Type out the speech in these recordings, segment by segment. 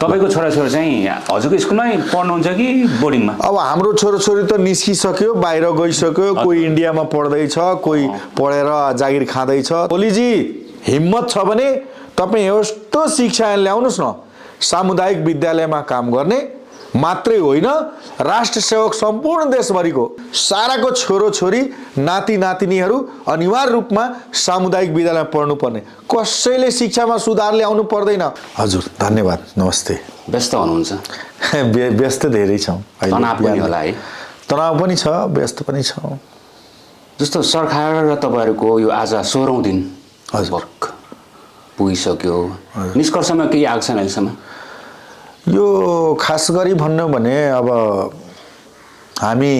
तपाईको छोराछोरी चाहिँ हजुरको स्कुलमै पढ्नुहुन्छ कि बोर्डिङमा? अब हाम्रो छोराछोरी त निस्किसक्यो, बाहिर गइसक्यो, कोही इन्डियामा पढ्दैछ, कोही पढेर जागिर खाँदैछ। ओलीजी हिम्मत छ भने तपाईँ यस्तो शिक्षा ल्याउनुहोस् न, सामुदायिक विद्यालयमा काम गर्ने मात्रै होइन, राष्ट्र सेवक सम्पूर्ण देशभरिको साराको छोरोछोरी नाति नातिनीहरू अनिवार्य रूपमा सामुदायिक विद्यालयमा पढ्नुपर्ने। कसैले शिक्षामा सुधार ल्याउनु पर्दैन। हजुर धन्यवाद, नमस्ते। व्यस्त हुनुहुन्छ? व्यस्त धेरै छौँ, तनाव पनि होला है? तनाव पनि छ, व्यस्त पनि छ। जस्तो सरकार र तपाईँहरूको यो आज 16औं दिन पुगिसक्यो, निष्कर्षमा केही आएको छैन अहिलेसम्म? यो खास गरी भन्नु भने अब हामी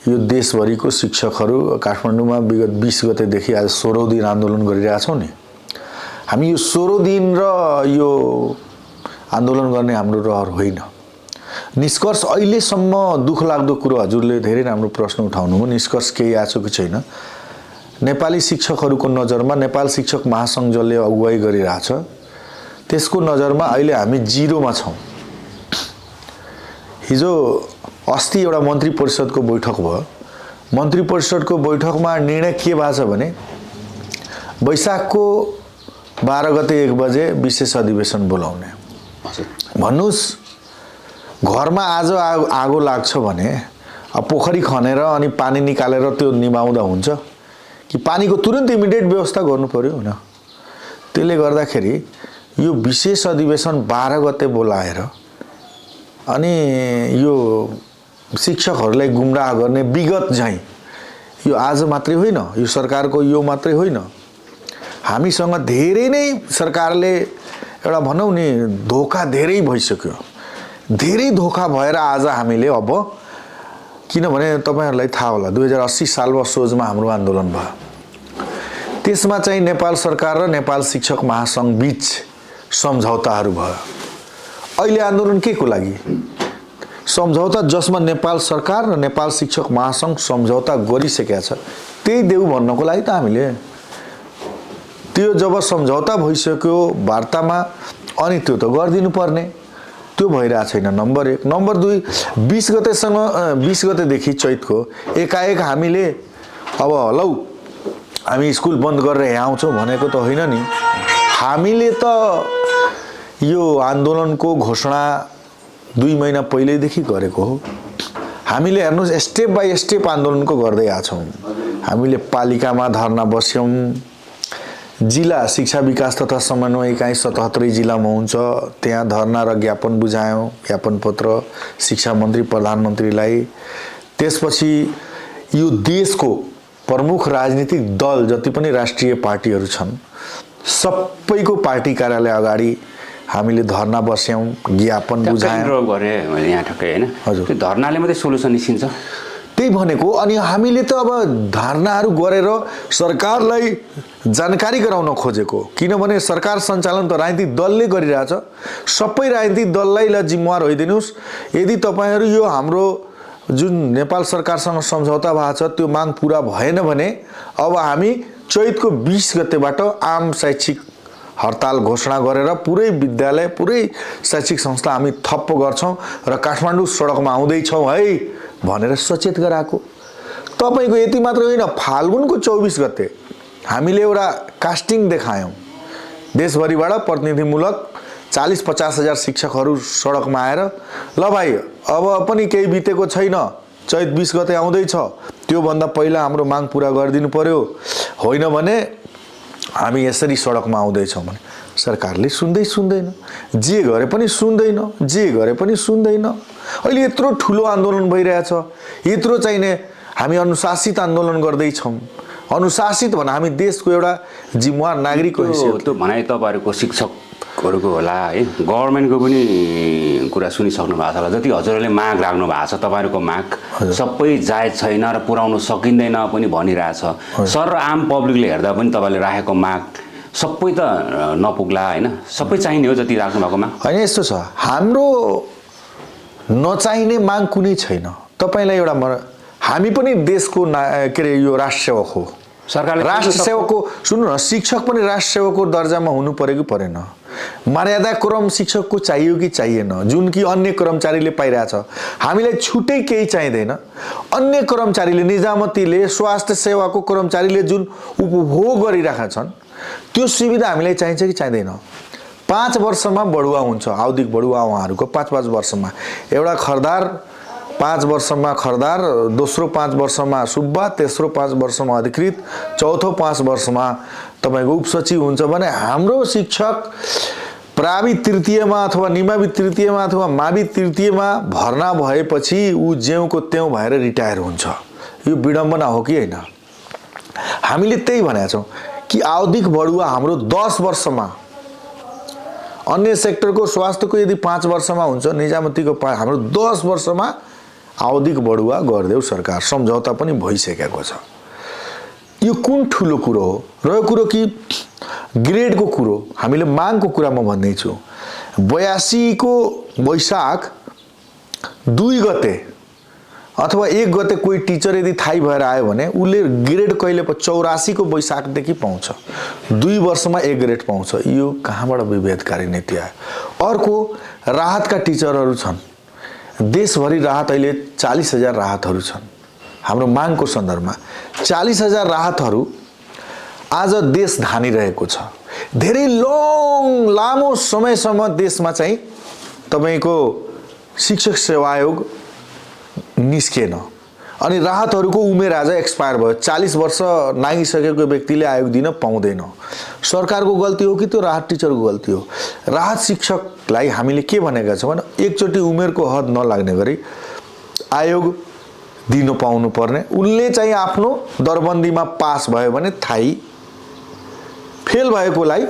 यो देशभरिको शिक्षकहरू काठमाडौँमा विगत 20 गतेदेखि आज 16औं दिन आन्दोलन गरिरहेछौँ नि। हामी यो 16 दिन र यो आन्दोलन गर्ने हाम्रो रहर होइन। निष्कर्ष अहिलेसम्म दुःख लाग्दो कुरो, हजुरले धेरै राम्रो प्रश्न उठाउनु हो, निष्कर्ष केही आएको कि छैन। नेपाली शिक्षकहरूको नजरमा नेपाल शिक्षक महासङ्घ जसले अगुवाई गरिरहेछ त्यसको नजरमा अहिले हामी जिरोमा छौँ। हिजो अस्ति एउटा मन्त्री परिषदको बैठक भयो। मन्त्री परिषदको बैठकमा निर्णय के भएको छ भने वैशाखको 12 गते 1 बजे विशेष अधिवेशन बोलाउने। भन्नुहोस्, घरमा आज आगो लाग्छ भने अब पोखरी खनेर अनि पानी निकालेर त्यो निभाउँदा हुन्छ कि पानीको तुरन्त इमिडिएट व्यवस्था गर्नु पर्यो होइन? त्यसले गर्दाखेरि यो विशेष अधिवेशन 12 गते बोलाएर अनि यो शिक्षकहरूलाई गुमराह गर्ने विगत झैँ यो आज मात्रै होइन, यो सरकारको यो मात्रै होइन, हामीसँग धेरै नै सरकारले एउटा भनौँ नि धोका धेरै भइसक्यो। धेरै धोका भएर आज हामीले अब, किनभने तपाईँहरूलाई थाहा होला 2080 सालमा सोझमा हाम्रो आन्दोलन भयो। त्यसमा चाहिँ नेपाल सरकार र नेपाल शिक्षक महासङ्घ बीच सम्झौताहरू भयो। अहिले आन्दोलन के को लागि? सम्झौता जसमा नेपाल सरकार र नेपाल शिक्षक महासङ्घ सम्झौता गरिसकेका छ त्यही देऊ भन्नको लागि त हामीले त्यो जब सम्झौता भइसक्यो वार्तामा अनि त्यो त गरिदिनु पर्ने, त्यो भइरहेको छैन। नम्बर 1। नम्बर 2, 20 गतेदेखि चैतको एकाएक हामीले अब लौ हामी स्कुल बन्द गरेर यहाँ आउँछौँ भनेको त होइन नि। हामीले त यो आन्दोलनको घोषणा 2 महिना पहिल्यैदेखि गरेको हो। हामीले हेर्नुहोस् स्टेप बाई स्टेप आन्दोलनको गर्दै आछौँ। हामीले पालिकामा धरना बस्यौँ, जिल्ला शिक्षा विकास तथा समन्वय इकाइ 77 जिल्लामा हुन्छ, त्यहाँ धरना र ज्ञापन बुझायौँ, ज्ञापन पत्र शिक्षा मन्त्री प्रधानमन्त्रीलाई। त्यसपछि यो देशको प्रमुख राजनीतिक दल जति पनि राष्ट्रिय पार्टीहरू छन् सबैको पार्टी कार्यालय अगाडि हामीले धरना बस्यौँ, ज्ञापन बुझायौँ गरे यहाँ ठक्कै हैन? हजुर, त्यो धरनाले मात्रै सोलुसन निस्किन्छ त्यही भनेको। अनि हामीले त अब धरनाहरू गरेर सरकारलाई जानकारी गराउन खोजेको, किनभने सरकार सञ्चालन त राजनीतिक दलले गरिरहेछ। सबै राजनीतिक दललाई जिम्मेवार होइदिनुहोस्। यदि तपाईँहरू यो हाम्रो जुन नेपाल सरकारसँग सम्झौता भएको छ त्यो माग पुरा भएन भने अब हामी चैतको 20 गतेबाट आम शैक्षिक हडताल घोषणा गरेर पुरै विद्यालय पुरै शैक्षिक संस्था हामी ठप्प गर्छौँ र काठमाडौँ सडकमा आउँदैछौँ है भनेर सचेत गराएको। तपाईँको यति मात्र होइन, फाल्गुनको 24 गते हामीले एउटा कास्टिङ देखायौँ। देशभरिबाट प्रतिनिधिमूलक 40-50 हजार शिक्षकहरू सडकमा आएर ल भाइ अब पनि केही बितेको छैन, चैत 20 गते आउँदैछ, त्योभन्दा पहिला हाम्रो माग पुरा गरिदिनु पर्यो, होइन भने हामी यसरी सडकमा आउँदैछौँ भने सरकारले सुन्दैन, जे गरे पनि सुन्दैन। अहिले यत्रो ठुलो आन्दोलन भइरहेछ, यत्रो चाहिने हामी अनुशासित आन्दोलन गर्दैछौँ। अनुशासित भने हामी देशको एउटा जिम्मेवार नागरिकको हैसियत। त्यो भनाइ तपाईँहरूको शिक्षकहरूको होला है, गभर्मेन्टको पनि कुरा सुनिसक्नु भएको छ होला। जति हजुरहरूले माग राख्नु भएको छ तपाईँहरूको माग सबै जायज छैन र पुर्याउन सकिँदैन पनि भनिरहेछ। सर आम पब्लिकले हेर्दा पनि तपाईँले राखेको माग सबै त नपुग्ला होइन? सबै चाहिने हो जति राख्नु भएको माग होइन। यस्तो छ, हाम्रो नचाहिने माग कुनै छैन। तपाईँलाई एउटा हामी पनि देशको के अरे यो राष्ट्र सेवक हो। सरकारले राष्ट्र सेवकको सुन्नु न, शिक्षक पनि राष्ट्र सेवकको दर्जामा हुनु पर्यो कि परेन? मर्यादाक्रम शिक्षकको चाहियो कि चाहिएन, जुन कि अन्य कर्मचारीले पाइरहेछ। हामीलाई छुट्टै केही चाहिँदैन। अन्य कर्मचारीले, निजामतीले, स्वास्थ्य सेवाको कर्मचारीले जुन उपभोग गरिरहेका छन् त्यो सुविधा हामीलाई चाहिन्छ कि चाहिँदैन? 5 वर्षमा बढुवा हुन्छ, आवधिक बढुवा उहाँहरूको 5-5 वर्षमा। एउटा खरदार 5 वर्षमा खरदार, दोस्रो 5 वर्षमा सुब्बा, तेस्रो 5 वर्षमा अधिकृत, चौथो 5 वर्षमा तपाईको उपसचिव हुन्छ भने हाम्रो शिक्षक प्रावित तृतीयमा अथवा निमावित तृतीयमा अथवा मावित तृतीयमा भर्ना भएपछि ऊ ज्यूको त्यों भएर रिटायर हुन्छ। यो विडम्बना हो कि हैन? हामीले त्यही भनेका छौं कि आवधिक बढुवा हाम्रो 10 वर्षमा, अन्य सेक्टरको स्वास्थ्यको यदि 5 वर्षमा हुन्छ, निजामतीको हाम्रो 10 वर्षमा आवधिक बढुवा गरिदेऊ सरकार। सम्झौता पनि भइसकेको छ। यो कुन ठुलो कुरो हो? रह्यो कुरो कि ग्रेडको कुरो, हामीले मागको कुरा म भन्दै छु। 82 को वैशाख 2 गते अथवा 1 गते कोही टिचर यदि थाहै भएर आयो भने उले ग्रेड कहिले 84 को वैशाखदेखि पाउँछ। 2 वर्षमा 1 ग्रेड पाउँछ। यो कहाँबाट विभेदकारी नीति आयो? अर्को, राहतका टिचरहरू छन्। देशभरि राहत अहिले 40,000 राहतहरू छन्। हाम्रो मागको सन्दर्भमा 40,000 राहतहरू आज देश धानिरहेको छ। धेरै लामो समयसम्म देशमा चाहिँ तपाईको शिक्षक सेवा आयोग निस्केन अनि राहतहरूको उमेर आज एक्सपायर भयो। 40 वर्ष नागिसकेको व्यक्तिले आयोग दिन पाउँदैन। सरकारको गल्ती हो कि त्यो राहत टिचरको गल्ती हो? राहत शिक्षकलाई हामीले के भनेका छौं भने एकचोटि उमेरको हद नलाग्ने गरी आयोग दिन पाउनु पर्ने। उनले चाहिँ आफ्नो दरबन्दीमा पास भयो भने थाई, फेल भएकोलाई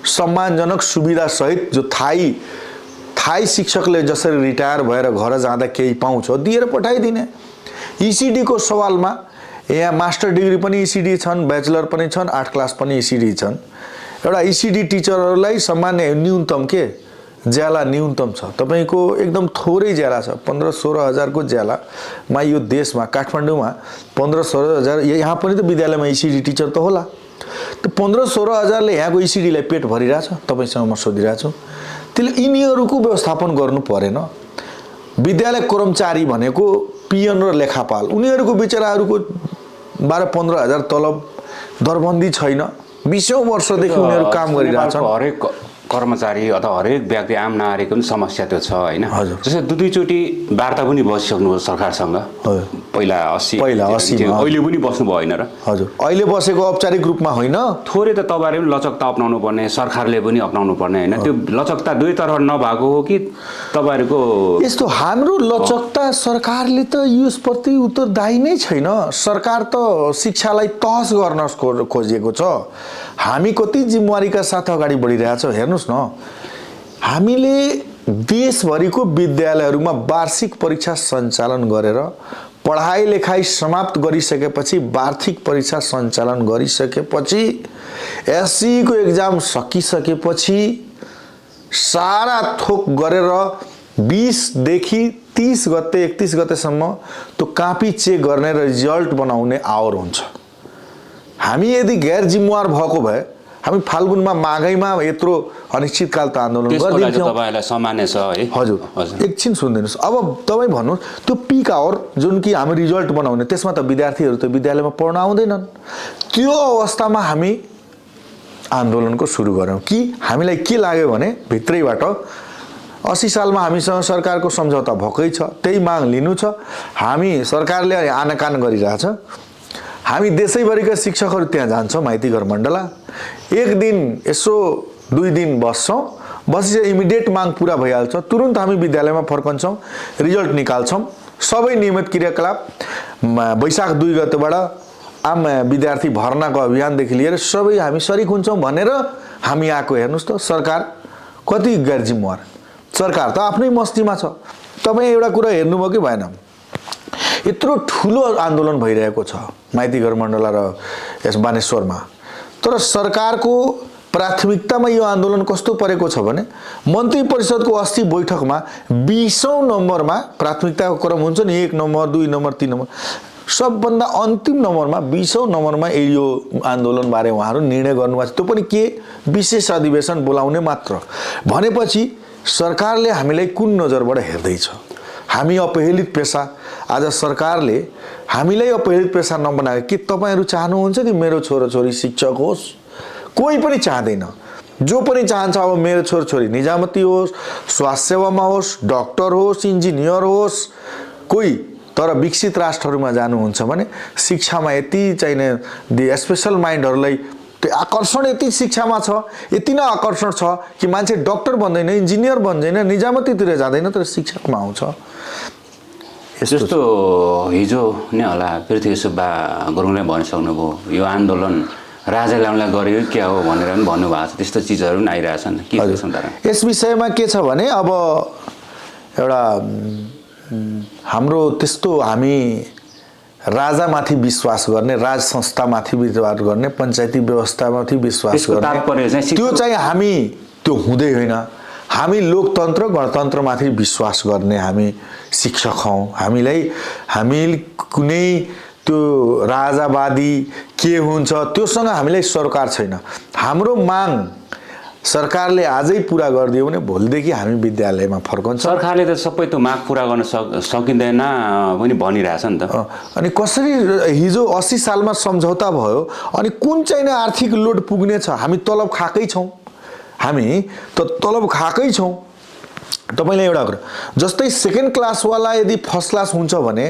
सम्मानजनक सुविधा सहित जो थाई शिक्षकले जसरी रिटायर भएर घर जाँदा केही पाउँछ दिएर पठाइदिने। ईसीडी को सवालमा यहाँ मास्टर डिग्री पनि ईसीडी छन्, ब्याचलर पनि छन्, 8 क्लास पनि ईसीडी छन्। एउटा ईसीडी टिचरहरूलाई सामान्य न्यूनतम के ज्याला न्यूनतम छ। तपाईको एकदम थोरै ज्याला छ। 15-16 हजार को ज्यालामा यो देशमा काठमाडौँमा 15-16 हजार, यहाँ पनि त विद्यालयमा ईसीडी टिचर त होला। त 15-16 हजारले यहाँको ईसीडीलाई पेट भरिरहेछ। तपाईसँग म सोधिरहेको छु, त्यसले यिनीहरूको व्यवस्थापन गर्नु परेन? विद्यालय कर्मचारी भनेको पियन र लेखापाल, उनीहरूको बिचराहरूको 12-15 हजार तलब दरबन्दी छैन। 20 वर्षदेखि उनीहरू काम गरिरहेछन्। हरेक कर्मचारी अथवा हरेक व्यक्ति आम नागरिकको पनि समस्या त्यो छ हैन? जस्तै 2 चोटी वार्ता पनि बसिसक्नु सरकारसँग। पहिला 80 अहिले पनि बस्नु भएन र? हजुर, अहिले बसेको औपचारिक रूपमा होइन। थोरै त तपाईहरुले पनि लचकता अपनाउनु पर्ने, सरकारले पनि अपनाउनु पर्ने हैन? त्यो लचकता दुवै तर्फ नभएको हो कि तपाईहरुको यस्तो? हाम्रो लचकता सरकारले त यसप्रति उत्तरदायी नै छैन। सरकार त शिक्षालाई तहस गर्न खोजेको छ। हामी कति जिम्मेवारीका साथ अगाडि बढिरहेछौं हेर्नुस् न। हामीले देशभरिको विद्यालयहरूमा वार्षिक परीक्षा सञ्चालन गरेर पढाइ लेखाइ समाप्त गरिसकेपछि, वार्षिक परीक्षा सञ्चालन गरिसकेपछि, एससी को एक्जाम सकिसकेपछि सारा थोक गरेर 20 देखि 30 गते 31 गतेसम्म त्यो कापी चेक गर्ने र रिजल्ट बनाउने आवर हुन्छ। हामी यदि गैर जिम्मेवार भएको भए हामी फाल्गुनमा माघैमा यत्रो अनिश्चितकाल त आन्दोलन गर्दिन्थ्यौं। तपाईलाई सामान्य छ है? हजुर, एकछिन सुन्दिनुस्। अब तपाई भन्नु त्यो पीक आवर जुन कि हामी रिजल्ट बनाउने, त्यसमा त विद्यार्थीहरू त विद्यालयमा पढ्न आउँदैनन्। त्यो अवस्थामा हामी आन्दोलनको सुरु गर्यौं कि हामीलाई के लाग्यो भने भित्रैबाट 80 सालमा हामीसँग सरकारको सम्झौता भएकै छ, त्यही माग लिनु छ। हामी सरकारले आनाकान गरिरहेछ। हामी देशैभरिका शिक्षकहरू त्यहाँ जान्छौँ माइती घर मण्डला। एक दिन यसो 2 दिन बस्छौँ, बसेपछि इमिडिएट माग पूरा भइहाल्छ। तुरुन्त हामी विद्यालयमा फर्कन्छौँ, रिजल्ट निकाल्छौँ। सबै नियमित क्रियाकलाप वैशाख 2 गतेबाट आम विद्यार्थी भर्नाको अभियानदेखि लिएर सबै हामी सरिक हुन्छौँ भनेर हामी आएको। हेर्नुस् त सरकार कति गैर जिम्मेवार। सरकार त आफ्नै मस्तीमा छ। तपाई एउटा कुरा हेर्नुभयो कि भएन? यत्रो ठुलो आन्दोलन भइरहेको छ माइती घर मण्डला र यस बानेश्वरमा, तर सरकारको प्राथमिकतामा यो आन्दोलन कस्तो परेको छ भने मन्त्री परिषदको अस्ति बैठकमा 20औं नम्बरमा प्राथमिकताको क्रम हुन्छ नि, 1 नम्बर 2 नम्बर 3 नम्बर, सबभन्दा अन्तिम नम्बरमा 20औं नम्बरमा यो आन्दोलनबारे उहाँहरू निर्णय गर्नुभएको छ। त्यो पनि के विशेष अधिवेशन बोलाउने मात्र भनेपछि सरकारले हामीलाई कुन नजरबाट हेर्दैछ? हामी अपहेलित पेशा। आज सरकारले हामीलाई अपहेलित पेशा नबनाए के तपाईहरू चाहनुहुन्छ कि मेरो छोराछोरी शिक्षक होस्? कोही पनि चाहदैन। जो पनि चाहन्छ अब मेरो छोराछोरी निजामती होस्, स्वास्थ्य सेवामा होस्, डक्टर होस्, इन्जिनियर होस्, कोही तर विकसित राष्ट्रहरूमा जानुहुन्छ भने शिक्षामा यति चाहिने स्पेशल माइन्डहरूलाई त्यो आकर्षण यति शिक्षामा छ, यति नै आकर्षण छ कि मान्छे डक्टर बन्दैन, इन्जिनियर बन्दैन, निजामतीतिर जाँदैन, तर शिक्षकमा आउँछ। जस्तो हिजो नै होला पृथ्वी सुब्बा गुरुङले भनिसक्नुभयो यो आन्दोलन राजा ल्याउनलाई गरियो क्या हो भनेर पनि भन्नुभएको छ। त्यस्तो चिजहरू पनि आइरहेछन्। के गर्छन् तर यस विषयमा के छ भने अब एउटा हाम्रो त्यस्तो हामी राजामाथि विश्वास गर्ने, राज संस्थामाथि विश्वास गर्ने, पञ्चायती व्यवस्थामाथि विश्वास गर्ने त्यो चाहिँ हामी त्यो हुँदै होइन। हामी लोकतन्त्र गणतन्त्रमाथि विश्वास गर्ने हामी शिक्षक हौँ। हामी कुनै त्यो राजावादी के हुन्छ त्योसँग हामीलाई सरोकार छैन। हाम्रो माग सरकारले आजै पूरा गरिदियो भने भोलिदेखि हामी विद्यालयमा फर्कन्छ। सरकारले त सबै त्यो माग पूरा गर्न सकिँदैन पनि भनिरहेछ नि त। अनि कसरी हिजो 80 सालमा सम्झौता भयो अनि कुन चाहिँ आर्थिक लोड पुग्ने छ? हामी तलब खाएकै छौँ। हामी त तलब खाएकै छौँ। तपाईले एउटा कुरा जस्तै सेकेन्ड क्लासवाला यदि फर्स्ट क्लास हुन्छ भने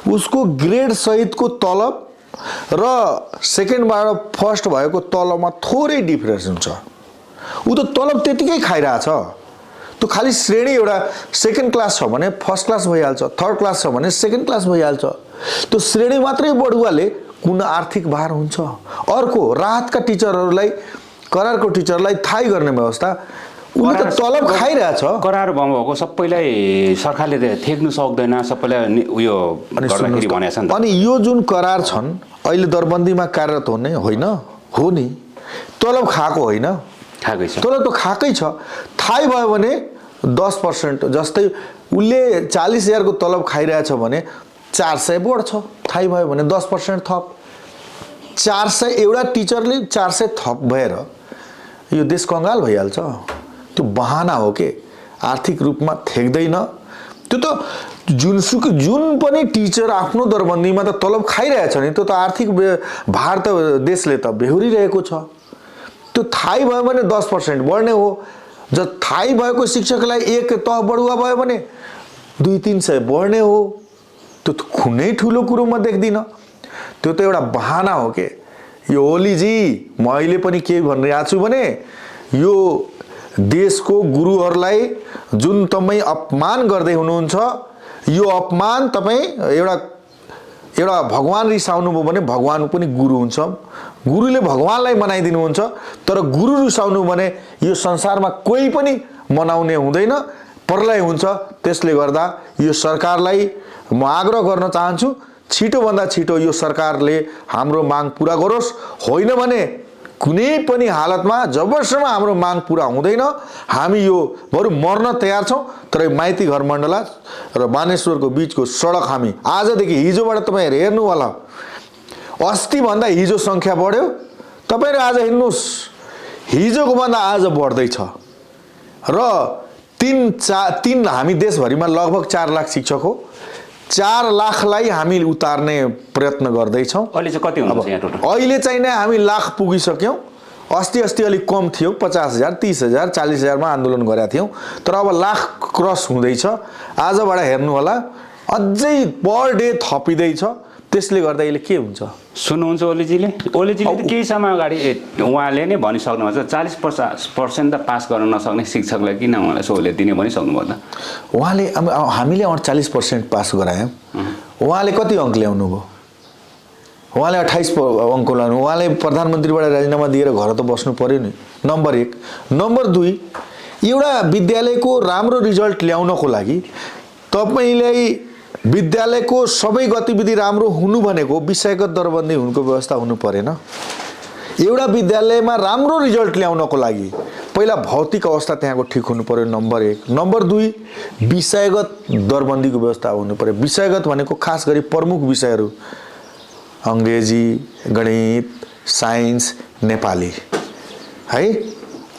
उसको ग्रेड सहितको तलब र सेकेन्डबाट फर्स्ट भएको तलबमा थोरै डिफरेन्स हुन्छ। ऊ त तलब त्यतिकै खाइरहेछ। त्यो खाली श्रेणी एउटा सेकेन्ड क्लास छ भने फर्स्ट क्लास भइहाल्छ, थर्ड क्लास छ भने सेकेन्ड क्लास भइहाल्छ। त्यो श्रेणी मात्रै बढुवाले कुन आर्थिक भार हुन्छ? अर्को राहतका टिचरहरूलाई, करारको टिचरलाई थाहै गर्ने व्यवस्था, उसले त तलब खाइरहेछ। करार भएको सबैलाई सरकारले थेक्नु सक्दैन, सबैलाई उयो गर्दाखेरि भनेछ नि त। अनि यो जुन करार छन् अहिले दरबन्दीमा कार्यरत हुने होइन हो नि, तलब खाएको होइन, खाएकै छ। तलब त खाएकै छ। थाहै भयो भने 10% जस्तै उसले 40,000 को तलब खाइरहेछ भने 400 बढ्छ। थाहै भयो भने 10% थप 400, एउटा टिचरले 400 थप भएर यो देश कङ्गाल भइहाल्छ। त्यो बहाना हो के, आर्थिक रूपमा थेक्दैन। त्यो त जुन पनि टिचर आफ्नो दरबन्दीमा त तलब खाइरहेछ नि, त्यो त आर्थिक भार त देशले त बेहोरिरहेको छ। त्यो थाहै भयो भने 10% बढ्ने हो। जब थाहै भएको शिक्षकलाई एक तह बढुवा भयो भने 200-300 बढ्ने हो। त्यो त कुनै ठुलो कुरो म देख्दिनँ। त्यो त एउटा बहाना हो के। यो ओलीजी म अहिले पनि के भनिरहेको छु भने यो देशको गुरुहरूलाई जुन तपाईँ अपमान गर्दै हुनुहुन्छ, यो अपमान तपाईँ एउटा भगवान रिसाउनु भयो भने भगवान पनि गुरु हुन्छ। गुरुले भगवानलाई मनाइदिनुहुन्छ, तर गुरु रिसाउनु भने यो संसारमा कोही पनि मनाउने हुँदैन, प्रलय हुन्छ। त्यसले गर्दा यो सरकारलाई म आग्रह गर्न चाहन्छु, छिटोभन्दा छिटो यो सरकारले हाम्रो माग पूरा गरोस्। होइन भने कुनै पनि हालतमा जबसम्म हाम्रो माग पूरा हुँदैन हामी यो बरु मर्न तयार छौँ। तर माइती घर मण्डला र बानेश्वरको बीचको सडक हामी आजदेखि, हिजोबाट तपाईँहरू हेर्नु होला, अस्ति भन्दा हिजो सङ्ख्या बढ्यो। तपाईँहरू आज हेर्नुहोस्, हिजोको भन्दा आज बढ्दैछ। र तीन हामी देशभरिमा लगभग 4 लाख शिक्षक हो, 4 लाखलाई हामी उतार्ने प्रयत्न गर्दैछौँ। अहिले चाहिँ कति हुनुहुन्छ यहाँ टोटल? अहिले चाहिँ नै हामी लाख पुगिसक्यौँ। अस्ति अलिक कम थियो, 50,000, 30,000, 40,000 मा आन्दोलन गरेका थियौँ, तर अब लाख क्रस हुँदैछ। आजबाट हेर्नु होला अझै पर डे थपिँदैछ। त्यसले गर्दा यसले के हुन्छ सुन्नुहुन्छ ओलीजीले त केही समय अगाडि उहाँले नै भनिसक्नु भएको छ 40% त पास गर्न नसक्ने शिक्षकलाई किन उहाँलाई सहुलियत दिने भनिसक्नुभयो त। उहाँले हामीले 48% पास गरायौँ। उहाँले कति अङ्क ल्याउनु भयो? उहाँले 28 अङ्क ल्याउनु। उहाँले प्रधानमन्त्रीबाट राजीनामा दिएर घर त बस्नु पर्यो नि, नम्बर 1। नम्बर 2, एउटा विद्यालयको राम्रो रिजल्ट ल्याउनको लागि तपाईलाई विद्यालयको सबै गतिविधि राम्रो हुनु भनेको विषयगत दरबन्दी हुनुको व्यवस्था हुनु परेन। एउटा विद्यालयमा राम्रो रिजल्ट ल्याउनको लागि पहिला भौतिक अवस्था त्यहाँको ठिक हुनु पर्यो, नम्बर 1। नम्बर 2, विषयगत दरबन्दीको व्यवस्था हुनु पर्यो। विषयगत भनेको खास गरी प्रमुख विषयहरू अङ्ग्रेजी, गणित, साइन्स, नेपाली है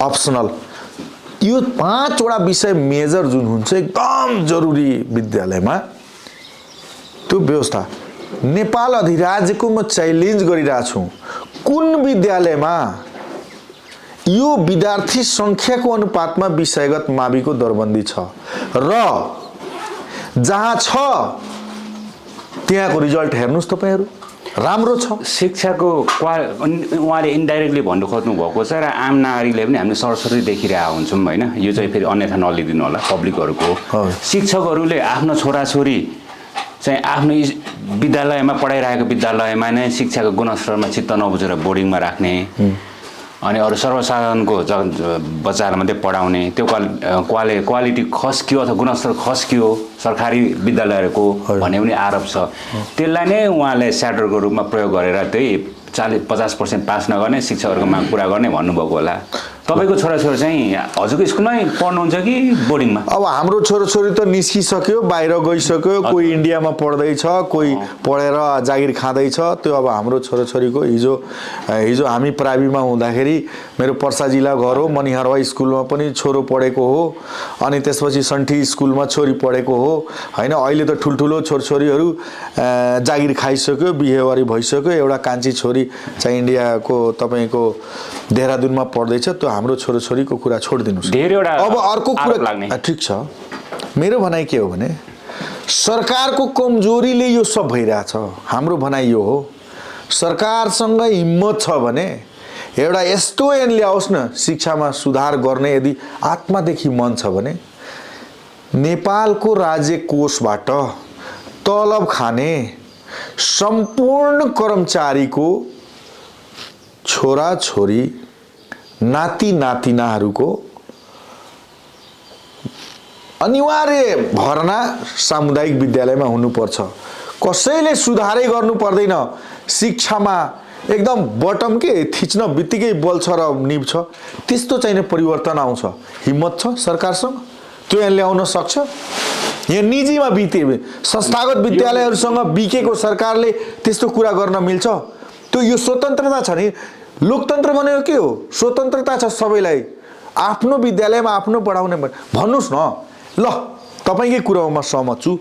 अप्सनल यो 5 वटा विषय मेजर जुन हुन्छ एकदम जरुरी विद्यालयमा त्यो व्यवस्था नेपाल अधिराज्यको म च्यालेन्ज गरिरहेको छु कुन विद्यालयमा यो विद्यार्थी संख्याको अनुपातमा विषयगत माविको दरबन्दी छ र जहाँ छ त्यहाँको रिजल्ट हेर्नुस् तपाईहरु राम्रो छ शिक्षाको उहाँले इन्डाइरेक्टली भन्नु खोज्नु भएको छ र आम नागरिकले पनि हामीले सरसरी देखिरहेको हुन्छौँ होइन यो चाहिँ फेरि अन्यथा नलिदिनु होला पब्लिकहरूको शिक्षकहरूले आफ्नो छोराछोरी चाहिँ आफ्नो विद्यालयमा पढाइरहेको विद्यालयमा नै शिक्षाको गुणस्तरमा चित्त नबुझेर बोर्डिङमा राख्ने अनि अरू सर्वसाधारणको बच्चाहरू मात्रै पढाउने त्यो क्वालिटी खस्कियो अथवा गुणस्तर खस्कियो सरकारी विद्यालयहरूको भन्ने पनि आरोप छ त्यसलाई नै उहाँले स्याटरको रूपमा प्रयोग गरेर त्यही 40-50% पास नगर्ने शिक्षकहरूको माग पुरा गर्ने भन्नुभएको होला तपाईको छोराछोरी चाहिँ हजुरको स्कुलमै पढ्नुहुन्छ कि बोर्डिङमा अब हाम्रो छोराछोरी त निस्किसक्यो बाहिर गइसक्यो कोही इन्डियामा पढ्दैछ कोही पढेर जागिर खाँदैछ त्यो अब हाम्रो छोराछोरीको हिजो हामी प्राइबीमा हुँदाखेरि मेरो पर्सा जिल्ला घर हो मनिहारवा स्कुलमा पनि छोरो पढेको हो अनि त्यसपछि सन्ठी स्कुलमा छोरी पढेको हो हैन अहिले त ठुलठुलो छोरछोरीहरू जागिर खाइसक्यो बिहेवारी भइसक्यो एउटा कान्छी छोरी चाहिँ इन्डियाको तपाईको देहरादुनमा पढ्दैछ त्यो हाम्रो छोराछोरीको कुरा छोडिदिनुस् अब अर्को कुरा ठीक छ मेरो भनाइ के हो भने सरकारको कमजोरीले यो सब भइरहेछ हाम्रो भनाइ यो हो सरकारसँग हिम्मत छ भने एउटा यस्तो ऐन ल्याओस् न शिक्षामा सुधार गर्ने यदि आत्मादेखि मन छ भने नेपालको राज्य कोषबाट तलब खाने सम्पूर्ण कर्मचारीको छोरा छोरी नाति नातिनाहरूको अनिवार्य भर्ना सामुदायिक विद्यालयमा हुनुपर्छ कसैले सुधारै गर्नु पर्दैन शिक्षामा एकदम बटम के थिच्न बित्तिकै बल्छ र निब्छ त्यस्तो चाहिँ परिवर्तन आउँछ हिम्मत छ सरकारसँग त्यो यहाँ ल्याउन सक्छ यहाँ निजीमा बिते संस्थागत विद्यालयहरूसँग बिकेको सरकारले त्यस्तो कुरा गर्न मिल्छ त्यो यो स्वतन्त्रता छ नि लोकतन्त्र भनेको के हो स्वतन्त्रता छ सबैलाई आफ्नो विद्यालयमा आफ्नो पढाउने भन्नुस् न ल तपाईकै कुरामा म सहमत छु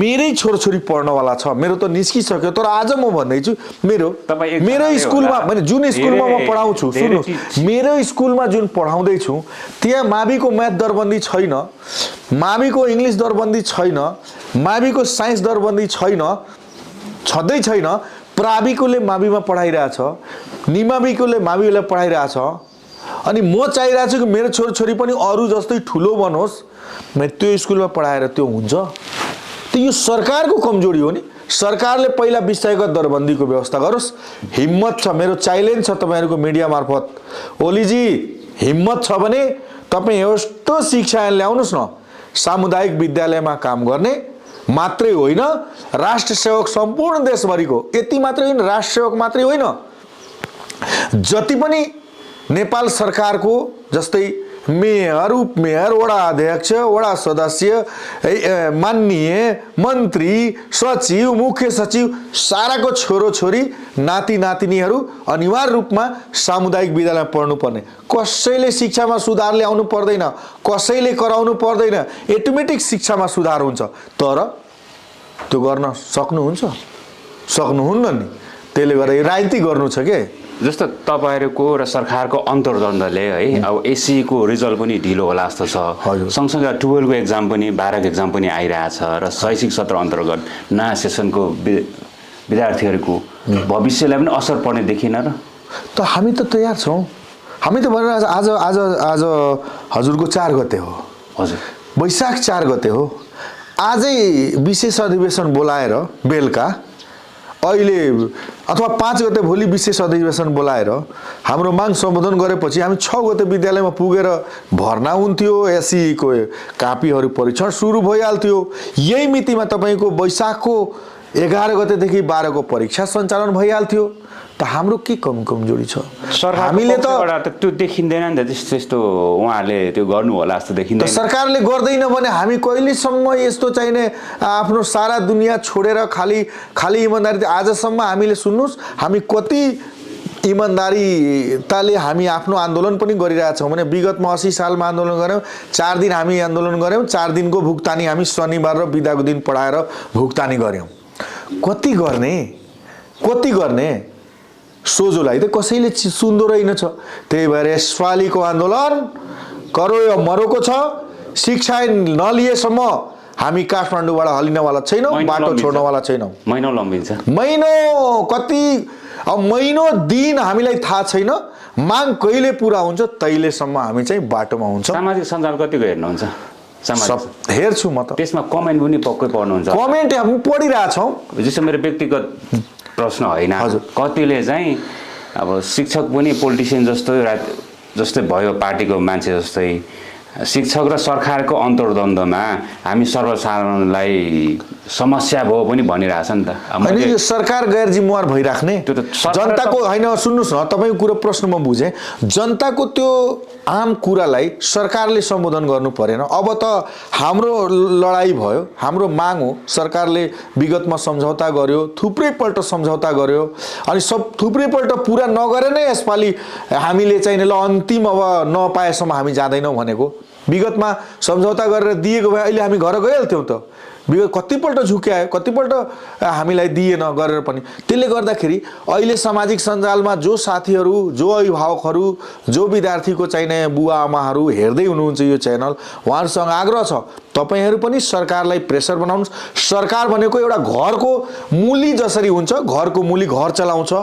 मेरै छोरछोरी पढ्नवाला छ मेरो त निस्किसक्यो तर आज म भन्दैछु मेरो स्कुलमा मैले जुन स्कुलमा म पढाउँछु सुन्नुस् मेरो स्कुलमा जुन पढाउँदै छु त्यहाँ माविको म्याथ दरबन्दी छैन माविको इंग्लिश दरबन्दी छैन माविको साइन्स दरबन्दी छैन छँदै छैन प्राविकोले माविमा पढाइरहेछ निमाविकोले माविलाई पढाइरहेछ अनि म चाहिरहेको छु कि मेरो छोरछोरी पनि अरू जस्तै ठुलो बनोस् मैले त्यो स्कुलमा पढाएर त्यो हुन्छ त यो सरकारको कमजोरी हो नि सरकारले पहिला विषयगत दरबन्दीको व्यवस्था गरोस् हिम्मत छ मेरो च्यालेन्ज छ तपाईहरुको मिडिया मार्फत ओलीजी हिम्मत छ भने तपाई यस्तो शिक्षा ल्याउनुस् न सामुदायिक विद्यालयमा काम गर्ने मात्रै होइन राष्ट्र सेवक सम्पूर्ण देशभरिको यति मात्रै होइन राष्ट्र सेवक मात्रै होइन जति पनि नेपाल सरकारको जस्तै मेयर उपमेयर वडा अध्यक्ष वडा सदस्य माननीय मन्त्री सचिव मुख्य सचिव साराको छोरोछोरी नाति नातिनीहरू अनिवार्य रूपमा सामुदायिक विद्यालयमा पढ्नुपर्ने कसैले शिक्षामा सुधार ल्याउनु पर्दैन कसैले कराउनु पर्दैन अटोमेटिक शिक्षामा सुधार हुन्छ तर त्यो गर्न सक्नुहुन्छ सक्नुहुन्न नि त्यसले गर्दा राजनीति गर्नु छ के जस्तो तपाईहरुको र सरकारको अन्तर्द्वन्द्वले है अब एससी को रिजल्ट पनि ढिलो होला जस्तो छ सँगसँगै 12 को एक्जाम पनि 12 को एक्जाम पनि आइरहेछ र शैक्षिक सत्र अन्तर्गत नयाँ सेसनको विद्यार्थीहरुको भविष्यलाई पनि असर पर्ने देखिन र त हामी त तयार छौं हामी त भनेर आज आज आज हजुरको 4 गते हो हजुर वैशाख 4 गते हो आजै विशेष अधिवेशन बोलाएर बेलका अहिले अथवा 5 गते भोलि विशेष अधिवेशन बोलाएर हाम्रो माग सम्बोधन गरेपछि हामी 6 गते विद्यालयमा पुगेर भर्ना हुन्थ्यो एससी को कापीहरु परीक्षण सुरु भइहाल्थ्यो यही मितिमा तपाईको वैशाखको 11 गतेदेखि 12 को परीक्षा सञ्चालन भइहाल्थ्यो त हाम्रो के कमजोरी छ हामीले त त्यो देखिँदैन नि त त्यस्तो उहाँहरूले त्यो गर्नु होला जस्तो देखिँदैन सरकारले गर्दैन भने हामी कहिलेसम्म यस्तो चाहिने आफ्नो सारा दुनियाँ छोडेर खाली इमानदारी आजसम्म हामीले सुन्नुस् हामी कति इमानदारीताले हामी आफ्नो आन्दोलन पनि गरिरहेछौँ भने विगतमा 80 सालमा आन्दोलन गऱ्यौँ 4 दिन हामी आन्दोलन गऱ्यौँ 4 दिनको भुक्तानी हामी शनिबार र बिदाको दिन पढाएर भुक्तानी गऱ्यौँ कति गर्ने सोझोलाई त कसैले सुन्दो रहेनछ त्यही भएर यसपालिको आन्दोलन करो या मरोको छ शिक्षा नलिएसम्म हामी काठमाडौँबाट हलिनवाला छैनौँ बाटो छोड्नवाला छैनौँ महिनौ लम्बिन्छ महिनौ दिन हामीलाई थाहा छैन माग कहिले पुरा हुन्छ तैलेसम्म हामी चाहिँ बाटोमा हुन्छ सामाजिक सञ्जाल कतिको हेर्नुहुन्छ हेर्छु म त त्यसमा कमेन्ट पनि पक्कै पढ्नुहुन्छ कमेन्ट हामी पढिरहेछौँ जस्तो मेरो व्यक्तिगत प्रश्न होइन कतिले चाहिँ अब शिक्षक पनि पोलिटिसियन जस्तै भयो पार्टीको मान्छे जस्तै शिक्षक र सरकारको अन्तर्द्वन्द्वमा हामी सर्वसाधारणलाई समस्या भयो पनि भनिरहेछ नि त अनि यो सरकार गैर जिम्मेवार भइराख्ने त्यो त जनताको होइन सुन्नुस् न तपाईको कुरो प्रश्न म बुझेँ जनताको त्यो आम कुरालाई सरकारले सम्बोधन गर्नु परेन अब त हाम्रो लडाई भयो हाम्रो माग हो सरकारले विगतमा सम्झौता गर्यो थुप्रैपल्ट सम्झौता गर्यो अनि थुप्रैपल्ट पुरा नगरे नै यसपालि हामीले चाहिँ ल अन्तिम अब नपाएसम्म हामी जाँदैनौँ भनेको विगतमा सम्झौता गरेर दिएको भए अहिले हामी घर गइहाल्थ्यौँ त विगत कतिपल्ट झुक्यायो कतिपल्ट हामीलाई दिएन गरेर पनि त्यसले गर्दाखेरि अहिले सामाजिक सञ्जालमा जो साथीहरू जो अभिभावकहरू जो विद्यार्थीको चाहिने बुवा आमाहरू हेर्दै हुनुहुन्छ यो च्यानल उहाँहरूसँग आग्रह छ तपाईहरू पनि सरकारलाई प्रेसर बनाउनुहोस् सरकार भनेको एउटा घरको मूली जसरी हुन्छ घरको मूली घर चलाउँछ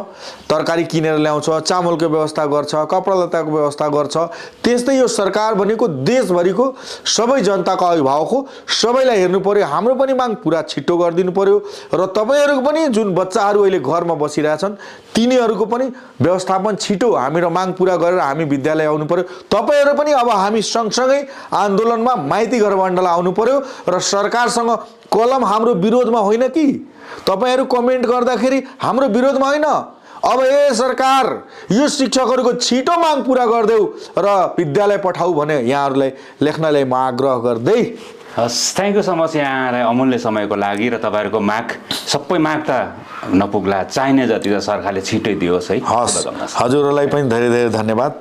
तरकारी किनेर ल्याउँछ चामलको व्यवस्था गर्छ कपडा लत्ताको व्यवस्था गर्छ त्यस्तै यो सरकार भनेको देशभरिको सबै जनताको अभिभावक हो सबैलाई हेर्नु पर्यो हाम्रो पनि माग पुरा छिटो गरिदिनु पर्यो र तपाईहरूको पनि जुन बच्चाहरू अहिले घरमा बसिरहेछन् तिनीहरूको पनि व्यवस्थापन छिटो हाम्रो माग पुरा गरेर हामी विद्यालय आउनु पर्यो तपाईहरू पनि अब हामी सँगसँगै आन्दोलनमा माइती घर मण्डल आउनु पर्यो र सरकारसँग कलम हाम्रो विरोधमा होइन कि तपाईहरू कमेन्ट गर्दाखेरि हाम्रो विरोधमा होइन अब ए सरकार यो शिक्षकहरूको छिटो माग पुरा गरिदेऊ र विद्यालय पठाऊ भने यहाँहरूलाई लेख्नलाई म आग्रह गर्दै हस् थ्याङ्क यू सो मच यहाँलाई अमूल्य समयको लागि र तपाईँहरूको माग सबै माग त नपुग्ला चाहिने जति त सरकारले छिटै दियोस् है हस् हजुरहरूलाई पनि धेरै धेरै धन्यवाद